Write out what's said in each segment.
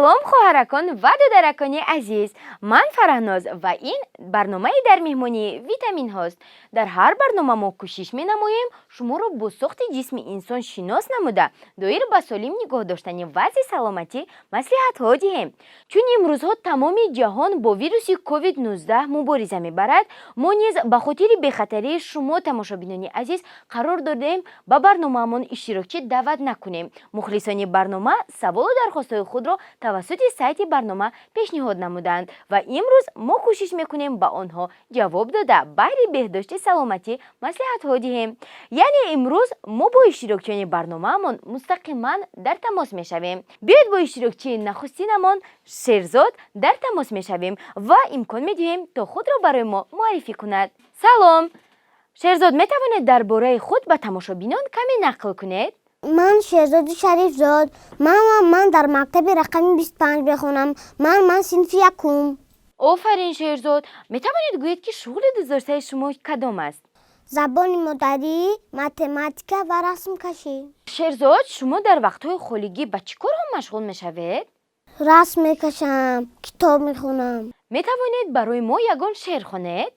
Салом, хоҳаракон ва додаракони азиз! Ман Фараҳноз ва ин барномаи «Дар меҳмонии витаминҳост». Дар ҳар барнома мо кӯшиш менамоем, шуморо бо сохти ҷисми инсон шинос намуда, доир ба солим нигоҳ доштани вазъи саломатӣ маслиҳатҳо диҳем. Чун имрӯзҳо тамоми ҷаҳон бо вируси COVID-19 мубориза мебарад, мо низ ба хотири бехатарии шумо, тамошобинони азиз, қарор додем, ба барномаамон иштирокчӣ даъват накунем. Мухлисони барнома саволу дархостҳои худро тавассути сайти барнома пешниҳод намуданд ва имрӯз мо кӯшиш мекунем, ба онҳо ҷавоб дода, баҳри беҳдошти саломатӣ маслиҳатҳо диҳем. Яъне имрӯз мо бо иштирокчиёни барномаамон мустақиман дар тамос мешавем. Биёед, бо иштирокчии нахустинамон Шерзод дар тамос мешавем ва имкон медиҳем, то худро барои мо муаррифӣ кунад. Салом, Шерзод! Метавонед дар бораи худ ба тамошобинон каме нақл кунед? Ман Шерзоди Шарифзод. Ман дар мактаби рақами 25 мехонам. Ман синфи якум. Офарин, Шерзод! Метавонед гӯед, ки шуғли дӯстдоштаи шумо кадом аст? Забони модарӣ, математика ва расмкашӣ. Шерзод, шумо дар вақтҳои холигӣ ба чӣ корҳо машғул мешавед? Расм мекашам, китоб мехонам. Метавонед барои мо ягон шеър хонед?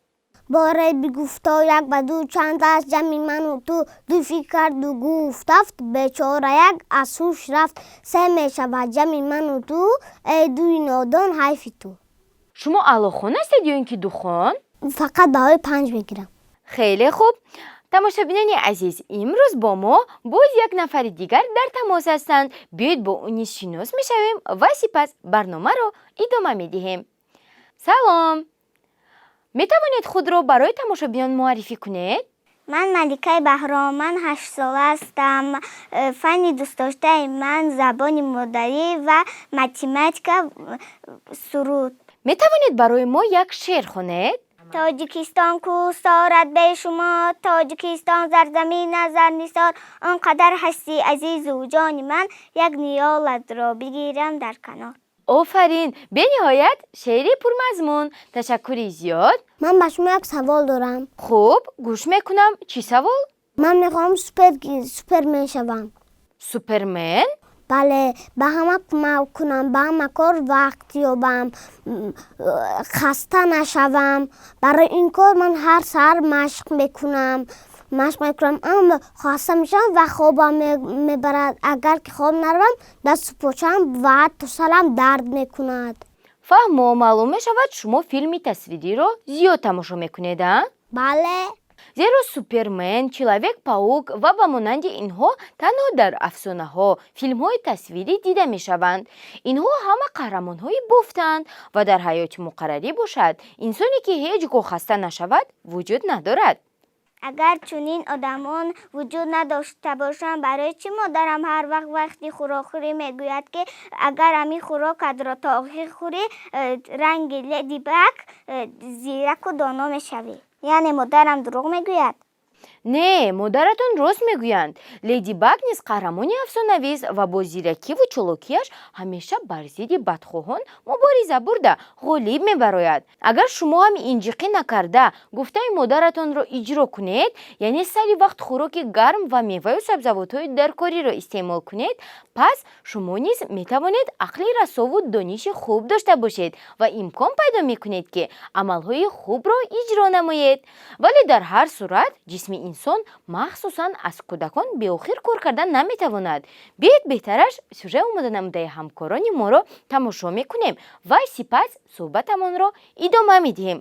Боре бигуфто: як ба ду чанд аст, ҷамъи ману ту? Ду фикр карду гуфт: ҳафт. Бечора як аз ҳуш рафт. Се мешавад ҷамъи ману ту, эй дуи нодон, ҳайфи ту. Шумо аълохон ҳастед ё ин ки духон? Фақат баҳои 5 мегирам. Хеле хуб. Тамошобинони азиз, имрӯз бо мо боз як нафари дигар дар тамос ҳастанд. Биёед, бо ӯ низ шинос мешавем ва сипас барномаро идома медиҳем. Салом! Метавонед худро барои тамошобинон муаррифӣ кунед? Ман Маликаи Баҳром, ман 8-сола ҳастам. Фанни дӯстдоштаи ман забони модарӣ ва математика, суруд. Метавонед барои мо як шеър хонед? Тоҷикистон кӯҳсорат бешумор, Тоҷикистон зарзамина зарнисор. Он қадар ҳасти азизу ҷони ман, як ниёлатро бигирам дар канор. Офарин! Бениҳоят шеъри пурмазмун. Ташаккури зиёд. Ман ба шумо як савол дорам. Хуб, гӯш мекунам. Чӣ савол? Ман мехоҳам супермен шавам. Супермен? Бале, ба ҳама кӯмак кунам, ба ҳама кор вақт ёбам, хаста нашавам. Барои ин кор ман ҳар саҳар машқ мекунам, аммо хаста мешавам ва хобам мебарад. Агар ки хоб наравам, дасту почаам ва ҳатто сарам дард мекунад. Фаҳмо, маълум мешавад, шумо филми тасвириро зиёд тамошо мекунед, а? Бале. Зеро Супермен, Человек паук ва ба монанди инҳо танҳо дар афсонаҳо, филмҳои тасвирӣ дида мешаванд. Инҳо ҳама қаҳрамонҳои бофтаанд ва дар ҳаёти муқаррарӣ бошад, инсоне, ки ҳеҷ гоҳ хаста нашавад, вуҷуд надорад. Агар чунин одамон вуҷуд надошта бошанд, барои чӣ модарам ҳар вақт вақти хӯрокхӯрӣ мегӯяд, ки агар ҳамин хӯрокатро то охир хӯрӣ, ранги Леди Баг, зираку доно мешавӣ? Яъне модарам дурӯғ мегӯяд? Не, модаратон рост мегӯянд. Леди Баг низ қаҳрамони афсонавист ва бо зиракиву чолокияш ҳамеша бар зидди бадхоҳон мубориза бурда, ғолиб мебарояд. Агар шумо ҳам инҷиқӣ накарда, гуфтаи модаратонро иҷро кунед, яъне сари вақт хӯроки гарм ва меваю сабзавотҳои даркориро истеъмол кунед, пас шумо низ метавонед ақли расову дониши хуб дошта бошед ва имкон пайдо мекунед, ки амалҳои хубро иҷро намоед. Вале дар ҳар сурат ҷисми инсон, махсусан аз кӯдакон, беохир кор кардан наметавонад. Биёед, беҳтараш сюжет омода намудаи ҳамкорони моро тамошо мекунем ва сипас суҳбатамонро идома медиҳем.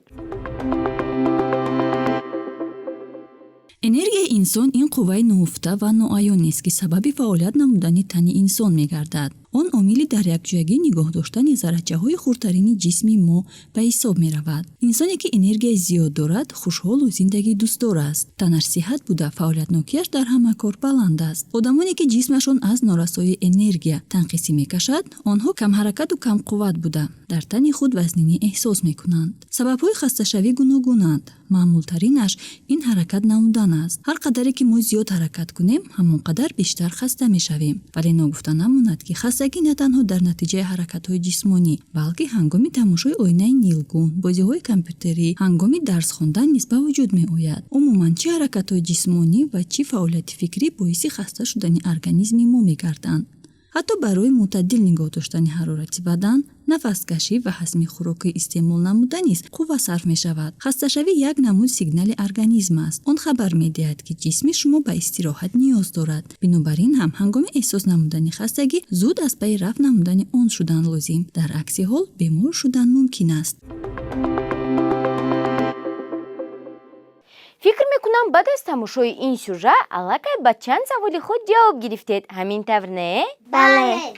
Энергияи инсон ин қувваи нуҳуфта ва ноаёнест, ки сабаби фаъолият намудани тани инсон мегардад. Он омили дар якҷоягӣ нигоҳ доштани заррачаҳои хурдтарини ҷисми мо ба ҳисоб меравад. Инсоне, ки энергияи зиёд дорад, хушҳолу зиндагидӯстдор аст, танаш сиҳат буда, фаъолиятнокиаш дар ҳама кор баланд аст. Одамоне, ки ҷисмашон аз норасоии энергия танқисӣ мекашад, онҳо камҳаракату камқувват буда, дар тани худ вазнинӣ эҳсос мекунанд. Сабабҳои хасташавӣ гуногунанд. Маъмултаринаш ин ҳаракат намудан аст. Ҳар қадаре ки мо зиёд ҳаракат кунем, ҳамон қадар бештар хаста мешавем. Вале ногуфта намонад, ки хастагӣ на танҳо дар натиҷаи ҳаракатҳои ҷисмонӣ, балки ҳангоми тамошои оинаи нилгун, бозиҳои компютерӣ, ҳангоми дарс хондан низ ба вуҷуд меояд. Умуман, чӣ ҳаракатҳои ҷисмонӣ ва чӣ фаъолияти фикрӣ боиси хаста шудани организми мо мегарданд. Ҳатто барои мӯътадил нигоҳ доштани ҳарорати бадан, нафаскашӣ ва ҳазми хӯроки истеъмол намуда низ қувва сарф мешавад. Хасташавӣ як намуд сигнали организм аст. Он хабар медиҳад, ки ҷисми шумо ба истироҳат ниёз дорад. Бинобар ин ҳам ҳангоми эҳсос намудани хастагӣ зуд аз пайи рафъ намудани он шудан лозим. Дар акси ҳол бемор шудан мумкин аст. Фикр мекунам, баъд аз тамошои ин сюжа аллакай ба чанд саволи худ ҷавоб гирифтед. Ҳамин тавр, не? Бале.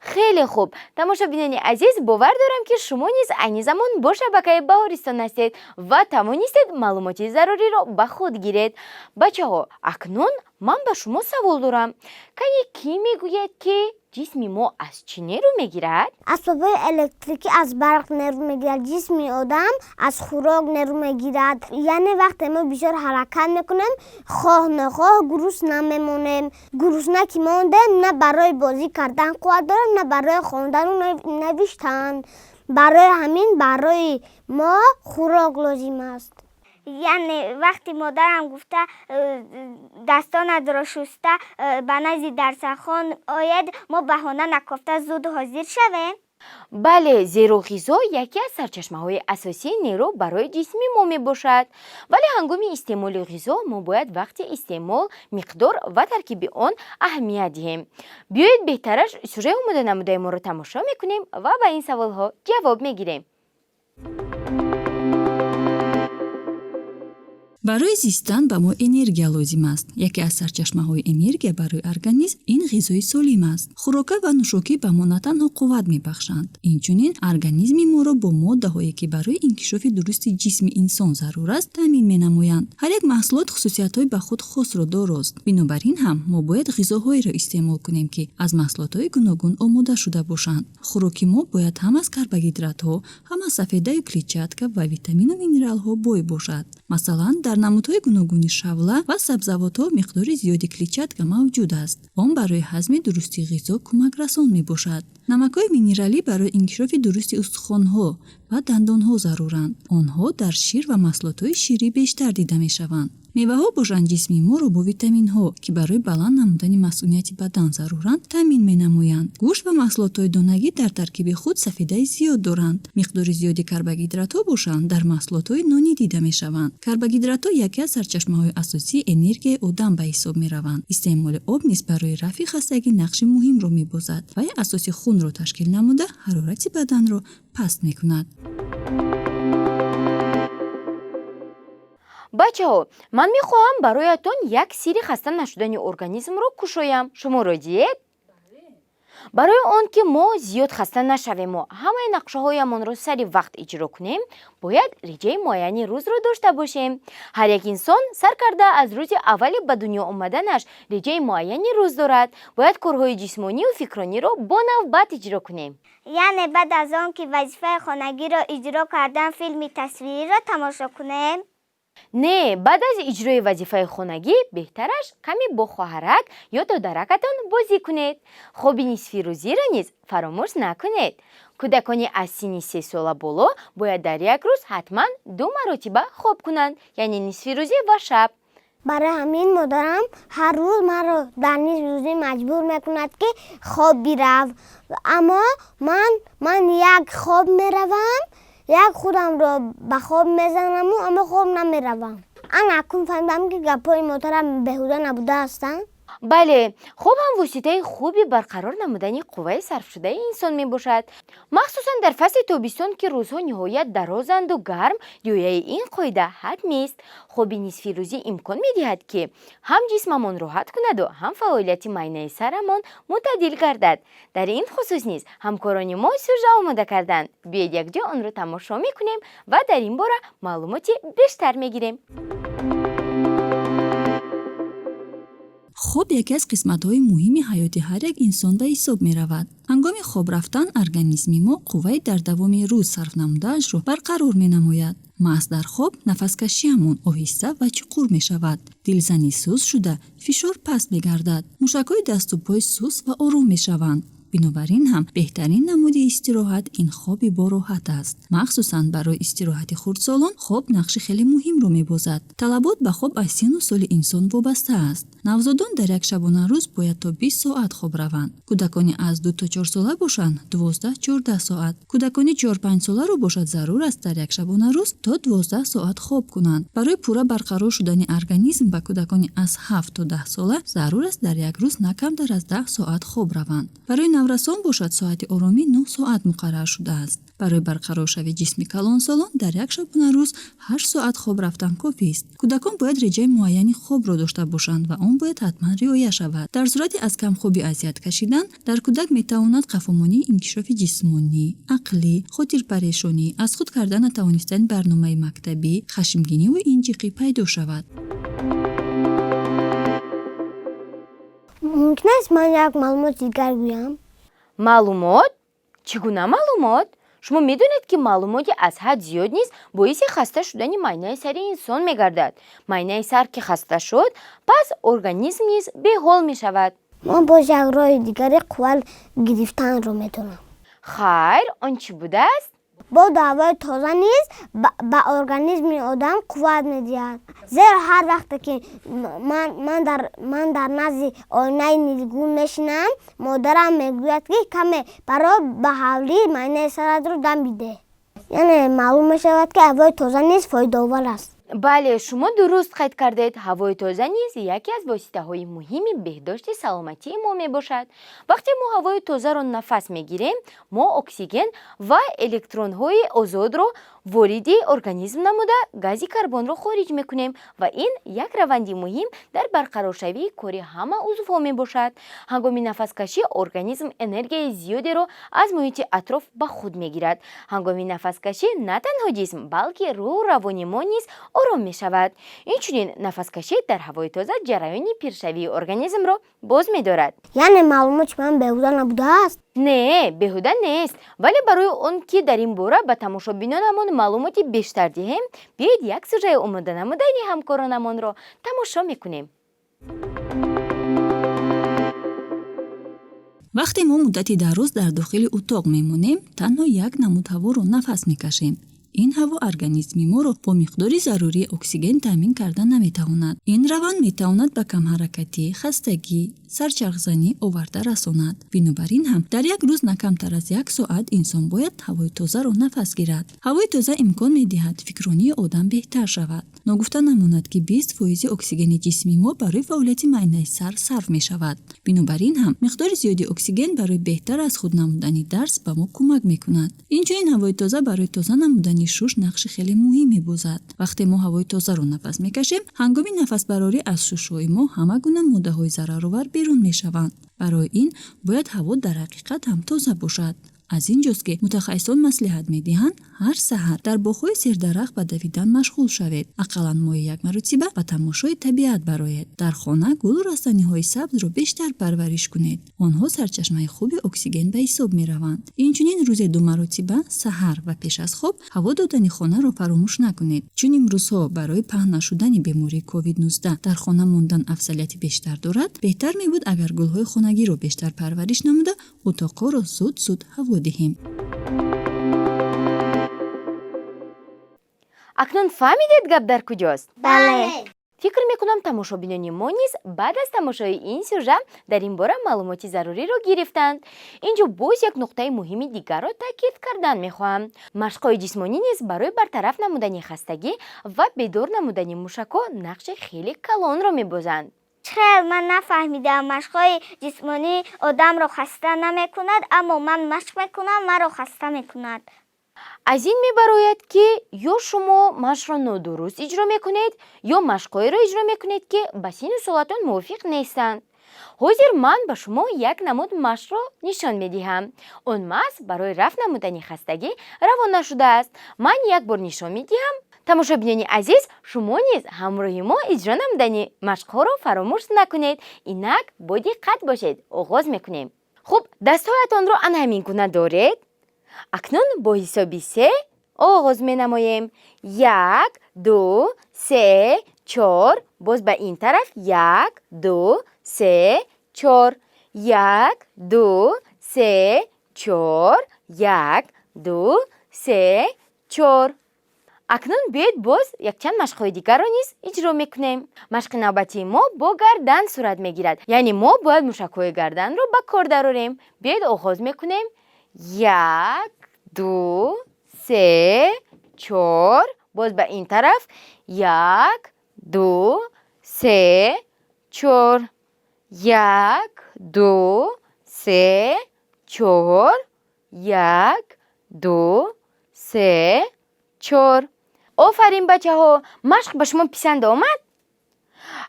Хеле хуб. Тамошобинони азиз, бовар дорам, ки шумо низ айни замон бо шабакаи Баҳористон ҳастед ва тавонистед маълумоти заруриро ба худ гиред. Бачаҳо, акнун ман ба шумо савол дорам. Кане, кӣ мегӯяд, ки ҷисми мо аз чӣ нерӯ мегирад? Асбобҳои электрикӣ аз барқ нерӯ мегирад, ҷисми одам аз хӯрок нерӯ мегирад. Яъне вақте мо бисёр ҳаракат мекунем, хоҳ нохоҳ гурусна мемонем. Гурусна ки мондем, на барои бозӣ кардан қувват дорем, на барои хондану навиштан. Барои ҳамин барои мо хӯрок лозим аст. Яъне вақти модарам гуфта дастонатро шуста ба назди дарсахон оед, мо баҳона накофта зуд ҳозир шавем? Бале, зеро ғизо яке аз сарчашмаҳои асосии нерӯ барои ҷисми мо мебошад. Вале ҳангоми истеъмоли ғизо мо бояд вақти истеъмол, миқдор ва таркиби он аҳамият диҳем. Биёед, беҳтараш сюжаи омода намудаи моро тамошо мекунем ва ба ин саволҳо ҷавоб мегирем. Барои зистан ба мо энергия лозим аст. Яке аз сарчашмаҳои энергия барои организм ин ғизои солим аст. Хӯрока ва нӯшокӣ ба мо на танҳо қувват мебахшанд, инчунин организми моро бо моддаҳое, ки барои инкишофи дурусти ҷисми инсон зарур аст, таъмин менамоянд. Ҳар як маҳсулот хусусиятҳои ба худ хосро дорост. Бинобар ин ҳам мо бояд ғизоҳоеро истеъмол кунем, ки аз маҳсулотҳои гуногун омода шуда бошанд. Хӯроки мо бояд ҳам аз карбогидратҳо, ҳам аз сафедаю клетчатка ва витамину минералҳо бой бошад. Масалан, дар намудҳои гуногуни шавла ва сабзавотҳо миқдори зиёди клетчатка мавҷуд аст. Он барои ҳазми дурусти ғизо кӯмакрасон мебошад. Намакҳои минералӣ барои инкишофи дурусти устухонҳо ва дандонҳо заруранд. Онҳо дар шир ва маҳсулотҳои ширӣ бештар дида мешаванд. Меваҳо бошанд, ҷисми моро бо витаминҳо, ки барои баланд намудани масунияти бадан заруранд, таъмин менамоянд. Гӯшт ва маҳсулотҳои донагӣ дар таркиби худ сафедаи зиёд доранд. Миқдори зиёди карбогидратҳо бошанд, дар маҳсулотҳои нонӣ дида мешаванд. Карбогидратҳо яке аз сарчашмаҳои асосии энергияи одам ба ҳисоб мераванд. Истеъмоли об низ барои рафъи хастагӣ нақши муҳимро мебозад. Вай асоси хунро ташкил намуда, ҳарорати баданро паст мекунад. Бачаҳо, ман мехоҳам бароятон як сирри хаста нашудани организмро кушоям. Шумо розиед? Барои он ки мо зиёд хаста нашавему ҳамаи нақшаҳоямонро сари вақт иҷро кунем, бояд реҷаи муайяни рӯзро дошта бошем. Ҳар як инсон сар карда аз рӯзи аввали ба дунё омаданаш реҷаи муайяни рӯз дорад. Бояд корҳои ҷисмонию фикрониро бо навбат иҷро кунем. Яъне баъд аз он ки вазифаи хонагиро иҷро кардан, филми тасвириро тамошо кунем? Не, баъд аз иҷрои вазифаи хонагӣ беҳтараш каме бо хоҳарак ё додаракатон бозӣ кунед. Хоби нисфирӯзиро низ фаромӯш накунед. Кӯдакони аз синни 3 сола боло бояд дар як рӯз ҳатман ду маротиба хоб кунанд, яъне нисфирӯзӣ ва шаб. Барои ҳамин модарам ҳар рӯз маро дар нисфирӯзӣ маҷбур мекунад, ки хоб бирав. Аммо ман як хоб меравам, як худамро ба хоб мезанаму, аммо хоб намеравам. Ана акнун фаҳмидам, ки гапҳои модарам беҳуда набуда ҳастанд. Бале, хоб ҳам воситаи хуби барқарор намудани қувваи сарфшудаи инсон мебошад. Махсусан дар фасли тобистон, ки рӯзҳо ниҳоят дарозанду гарм, риояи ин қоида ҳатмист. Хоби нисфирӯзӣ имкон медиҳад, ки ҳам ҷисмамон роҳат кунаду, ҳам фаъолияти майнаи сарамон мӯътадил гардад. Дар ин хусус низ ҳамкорони мо сюжа омода карданд. Биёед, якҷо онро тамошо мекунем ва дар ин бора маълумоти бештар мегирем. Хоб яке аз қисматҳои муҳими ҳаёти ҳар як инсон ба ҳисоб меравад. Ҳангоми хоб рафтан организми мо қувваи дар давоми рӯз сарф намудаашро барқарор менамояд. Маҳз дар хоб нафаскашиамон оҳиста ва чуқур мешавад, дилзанӣ суст шуда, фишор паст мегардад, мушакҳои дасту пой суст ва ором мешаванд. Бинобар ин ҳам беҳтарин намуди истироҳат ин хоби бороҳат аст. Махсусан барои истироҳати хурдсолон хоб нақши хеле муҳимро мебозад. Талабот ба хоб аз синну соли инсон вобаста аст. Навзодон дар як шабонарӯз бояд то 20 соат хоб раванд. Кӯдакони аз 2 то 4 сола бошанд, 12-14 соат. Кӯдакони 4-5 соларо бошад, зарур аст дар як шабонарӯз то 12 соат хоб кунанд. Барои пурра барқарор шудани организм ба кӯдакони аз 7 то 10 сола зарур аст дар як рӯз на камтар аз 10 соат хоб раванд. Барои наврасон бошад, соати оромӣ 9 соат муқаррар шудааст. Барои барқароршавии ҷисми калонсолон дар як шабонарӯз 8 соат хоб рафтан кофист. Кӯдакон бояд реҷаи муайяни хобро дошта бошанд ва он бояд ҳатман риоя шавад. Дар сурати аз камхобӣ азият кашидан, дар кӯдак метавонад қафомонии инкишофи ҷисмонӣ, ақлӣ, хотирпарешонӣ, аз худ карда натавонистани барномаи мактабӣ, хашмгиниву инҷиқӣ пайдо шавад. Мумкин аст ман як маълумоти дигар гӯям? Маълумот? Чӣ гуна маълумот? Шумо медонед, ки маълумоти аз ҳад зиёд низ боиси хаста шудани майнаи сари инсон мегардад. Майнаи сар ки хаста шуд, пас организм низ беҳол мешавад. Ман боз як роҳи дигари қувват гирифтанро медонам. Хайр, он чӣ будааст? Боду ҳавои тоза низ ба организми одам қувват медиҳад, зеро ҳар вақте ки ман дар назди оинаи нилгун мешинам, модарам мегӯяд, ки каме баро ба ҳавлӣ, майнаи саратро дам бидеҳ. Яъне маълум мешавад, ки ҳавои тоза низ фоидаовар аст. Бале, шумо дуруст қайд кардед. Ҳавои тоза низ яке аз воситаҳои муҳими беҳдошти саломатии мо мебошад. Вақте мо ҳавои тозаро нафас мегирем, мо оксиген ва электронҳои озодро вориди организм намуда, гази карбонро хориҷ мекунем ва ин як раванди муҳим дар барқароршавии кори ҳама узвҳо мебошад. Ҳангоми нафаскашӣ организм энергияи зиёдеро аз муҳити атроф ба худ мегирад. Ҳангоми нафаскашӣ на танҳо ҷисм, балки рӯҳу равони мо низ ором мешавад. Инчунин нафаскашӣ дар ҳавои тоза ҷараёни пиршавии организмро боз медорад. Яъне маълумоти ман беҳуда набудааст? Не, беҳуда нест, вале барои он ки дар ин бора ба тамошобинонамон маълумоти бештар диҳем, биёед, як сюжаи омода намудани ҳамкоронамонро тамошо мекунем. Вақте мо муддати дароз дар дохили утоқ мемонем, танҳо як намуд ҳаворо нафас мекашем. Ин ҳаво организми моро бо миқдори зарурии оксиген таъмин карда наметавонад. Ин раванд метавонад ба камҳаракатӣ, хастагӣ, сарчархзанӣ оварда расонад. Бинобар ин ҳам дар як рӯз на камтар аз як соат инсон бояд ҳавои тозаро нафас гирад. Ҳавои тоза имкон медиҳад фикрронии одам беҳтар шавад. Ногуфта намонад, ки 20 фоизи оксигени ҷисми мо барои фаъолияти майнаи сар сарф мешавад. Бинобар ин ҳам миқдори зиёди оксиген барои беҳтар аз худ намудани дарс ба мо кӯмак мекунад. Инчунин ҳавои тоза барои тоза намудани шуш нақши хеле муҳим мебозад. Вақте мо ҳавои тозаро нафас мекашем, ҳангоми нафасбарорӣ аз шушҳои мо ҳама гуна моддаҳои зараровар берун мешаванд. Барои ин бояд ҳаво дар ҳақиқат ҳам тоза бошад. Аз ин ҷост, ки мутахассисон маслиҳат медиҳанд, ҳар саҳар дар боғҳои сердарахт ба давидан машғул шавед, ақаллан моҳи як маротиба ба тамошои табиат бароед. Дар хона гулу растаниҳои сабзро бештар парвариш кунед. Онҳо сарчашмаи хуби оксиген ба ҳисоб мераванд. Инчунин рӯзе ду маротиба, саҳар ва пеш аз хоб, ҳаво додани хонаро фаромӯш накунед. Чун имрӯзҳо барои паҳн нашудани бемории COVID-19 дар хона мондан афзалияти бештар дорад, беҳтар мебуд, агар гулҳои хонагиро бештар парвариш намуда, утоқҳоро зуд зуд ҳаво диҳем. Акнун фаҳмидед, гап дар куҷост? Бале. Фикр мекунам, тамошобинони мо низ баъд аз тамошои ин сюжа дар ин бора маълумоти заруриро гирифтанд. Ин ҷо боз як нуқтаи муҳими дигарро таъкид кардан мехоҳам. Машқҳои ҷисмонӣ низ барои бартараф намудани хастагӣ ва бедор намудани мушакҳо нақши хеле калонро мебозанд. Чӣ хел, ман нафаҳмидам. Машқҳои ҷисмонӣ одамро хаста намекунад, аммо ман машқ мекунам, маро хаста мекунад. Аз ин мебарояд, ки ё шумо машқро нодуруст иҷро мекунед, ё машқҳоеро иҷро мекунед, ки ба синну солатон мувофиқ нестанд. Ҳозир ман ба шумо як намуд машқро нишон медиҳам. Он маҳз барои рафъ намудани хастагӣ равона шудааст. Ман як бор нишон медиҳам. Тамошобинони азиз, шумо низ ҳамроҳи мо иҷро намудани машқҳоро фаромӯш накунед. Инак, бо диққат бошед, оғоз мекунем. Хуб, дастҳоятонро ана ҳамин гуна доред. Акнун бо ҳисоби се оғоз менамоем: як, ду, се, чор. Боз ба ин тараф: як, ду, се, чор, як, ду. Се, чор, як, ду, се, чор. Акнун биёед, боз якчанд машқҳои дигарро низ иҷро мекунем. Машқи навбатии мо бо гардан сурат мегирад, яъне мо бояд мушакҳои гарданро ба кор дарорем. Биёед, оғоз мекунем: як, ду, се, чор. Боз ба ин тараф: як, ду, се, чор, як, ду, се, чор, як, ду, се, чор. Офарин, бачаҳо! Машқ ба шумо писанд омад?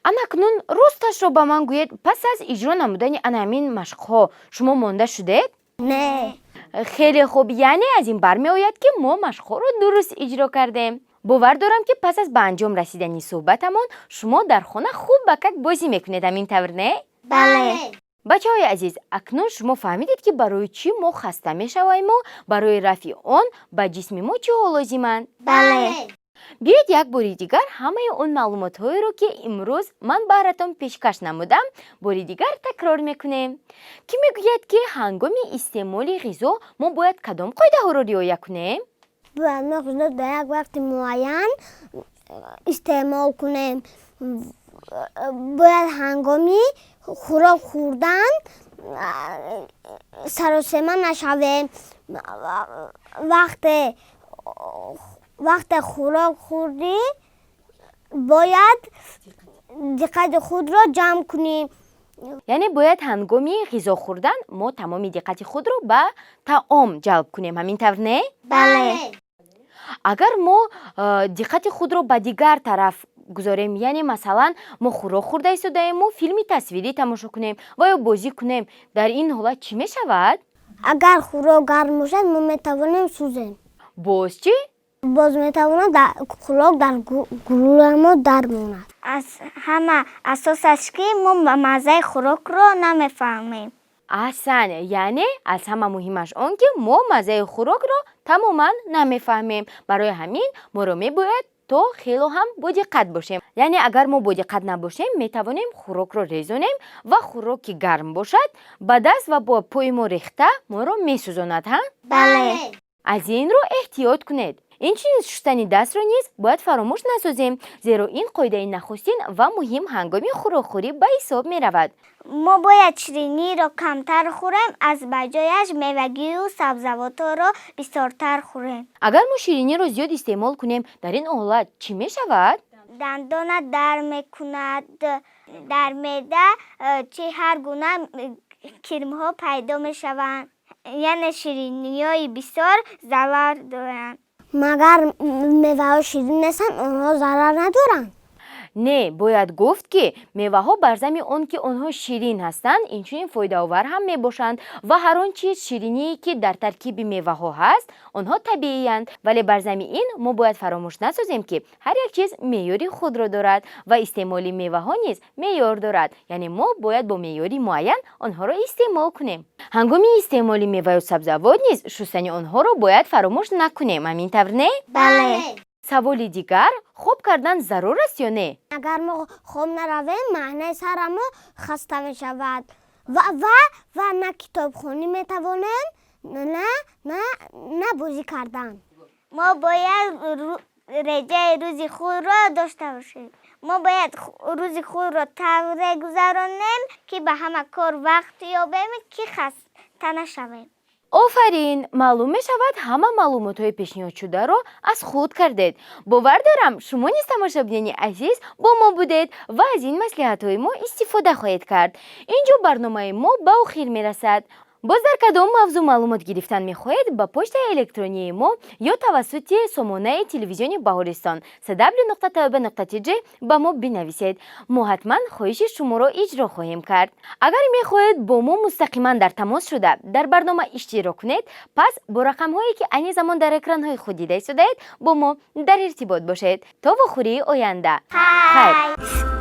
Ана акнун росташро ба ман гӯед: пас аз иҷро намудани ана ҳамин машқҳо шумо монда шудед? Не. Хеле хуб, яъне аз ин бармеояд, ки мо машқҳоро дуруст иҷро кардем. Бовар дорам, ки пас аз ба анҷом расидани суҳбатамон шумо дар хона хуб ба как бозӣ мекунед. Ҳамин тавр, не? Бале. Бачаҳои азиз, акнун шумо фаҳмидед, ки барои чӣ мо хаста мешавему барои рафъи он ба ҷисми мо чиҳо лозиманд. Бале. Биёед, як бори дигар ҳамаи он маълумотҳоеро, ки имрӯз ман баҳратон пешкаш намудам, бори дигар такрор мекунем. Кӣ мегӯяд, ки ҳангоми истеъмоли ғизо мо бояд кадом қоидаҳоро риоя кунем? Бояд мо ғизо дар як вақти муайян истеъмол кунем. Бояд ҳангоми хӯрок хӯрдан саросема нашавем. Вақте хӯрок хӯрдӣ, бояд диққати худро ҷамъ кунӣ. Яъне бояд ҳангоми ғизо хӯрдан мо тамоми диққати худро ба таом ҷалб кунем. Ҳамин тавр, не? Бале. Агар мо диққати худро ба дигар тараф гузорем, яъне масалан мо хӯрок хӯрда истодаему филми тасвирӣ тамошо кунем ва ё бозӣ кунем, дар ин ҳолат чӣ мешавад? Агар хӯрок гарм бошад, мо метавонем сӯзем. Боз чӣ? Боз метавонад хӯрок дар гулӯи мо дармонад. Аз ҳама асосаш, ки мо маззаи хӯрокро намефаҳмем. Аҳсан, яъне аз ҳама муҳимаш он, ки мо маззаи хӯрокро тамоман намефаҳмем. Барои ҳамин моро мебояд то хело ҳам бодиққат бошем. Яъне агар мо бодиққат набошем, метавонем хӯрокро резонем ва хӯрок ки гарм бошад, ба даст ва бо пои мо рехта моро месӯзонад, ҳа? Бале. Аз ин рӯ эҳтиёт кунед. Инчунин шустани дастро низ бояд фаромӯш насозем, зеро ин қоидаи нахустин ва муҳим ҳангоми хӯрокхӯрӣ ба ҳисоб меравад. Мо бояд шириниро камтар хӯрем, аз ба ҷояш мевагию сабзавотҳоро бисёртар хӯрем. Агар мо шириниро зиёд истеъмол кунем, дар ин ҳолат чӣ мешавад? Дандона дард мекунад, дар меъда чи ҳар гуна кирмҳо пайдо мешаванд. Яъне шириниҳои бисёр зарар доранд. Магар меваҳо ширин нестанд? Онҳо зарар надоранд? Не, бояд гуфт, ки меваҳо бар зами он ки онҳо ширин ҳастанд, инчунин фоидаовар ҳам мебошанд ва ҳар он чиз шириние, ки дар таркиби меваҳо ҳаст, онҳо табииянд. Вале бар зами ин мо бояд фаромӯш насозем, ки ҳар як чиз меъёри худро дорад ва истеъмоли меваҳо низ меъёр дорад. Яъне мо бояд бо меъёри муайян онҳоро истеъмол кунем. Ҳангоми истеъмоли меваю сабзавот низ шустани онҳоро бояд фаромӯш накунем. Ҳамин тавр, не? Бале. Саволи дигар: хоб кардан зарур аст ё не? Агар мо хоб наравем, маҳнаи сарамо хаста мешавад ва на китобхонӣ метавонем, на бозӣ кардан. Мо бояд реҷаи рӯзи худро дошта бошем. Мо бояд рӯзи худро тавре гузаронем, ки ба ҳама кор вақт ёбем, ки хаста нашавем. Офарин! Маълум мешавад, ҳама маълумотҳои пешниҳодшударо аз худ кардед. Бовар дорам, шумо низ, тамошобинони азиз, бо мо будед ва аз ин маслиҳатҳои мо истифода хоҳед кард. Ин ҷо барномаи мо ба охир мерасад. Боз дар кадом мавзӯъ маълумот гирифтан мехоҳед, ба почтаи электронии мо ё тавассути сомонаи телевизиони Баҳористон cw.tb.tj ба мо бинависед. Мо ҳатман хоҳиши шуморо иҷро хоҳем кард. Агар мехоҳед бо мо мустақиман дар тамос шуда, дар барнома иштирок кунед, пас бо рақамҳое, ки айни замон дар экранҳои худ дида истодаед, бо мо дар иртибот бошед. То вохӯрии оянда, хайр.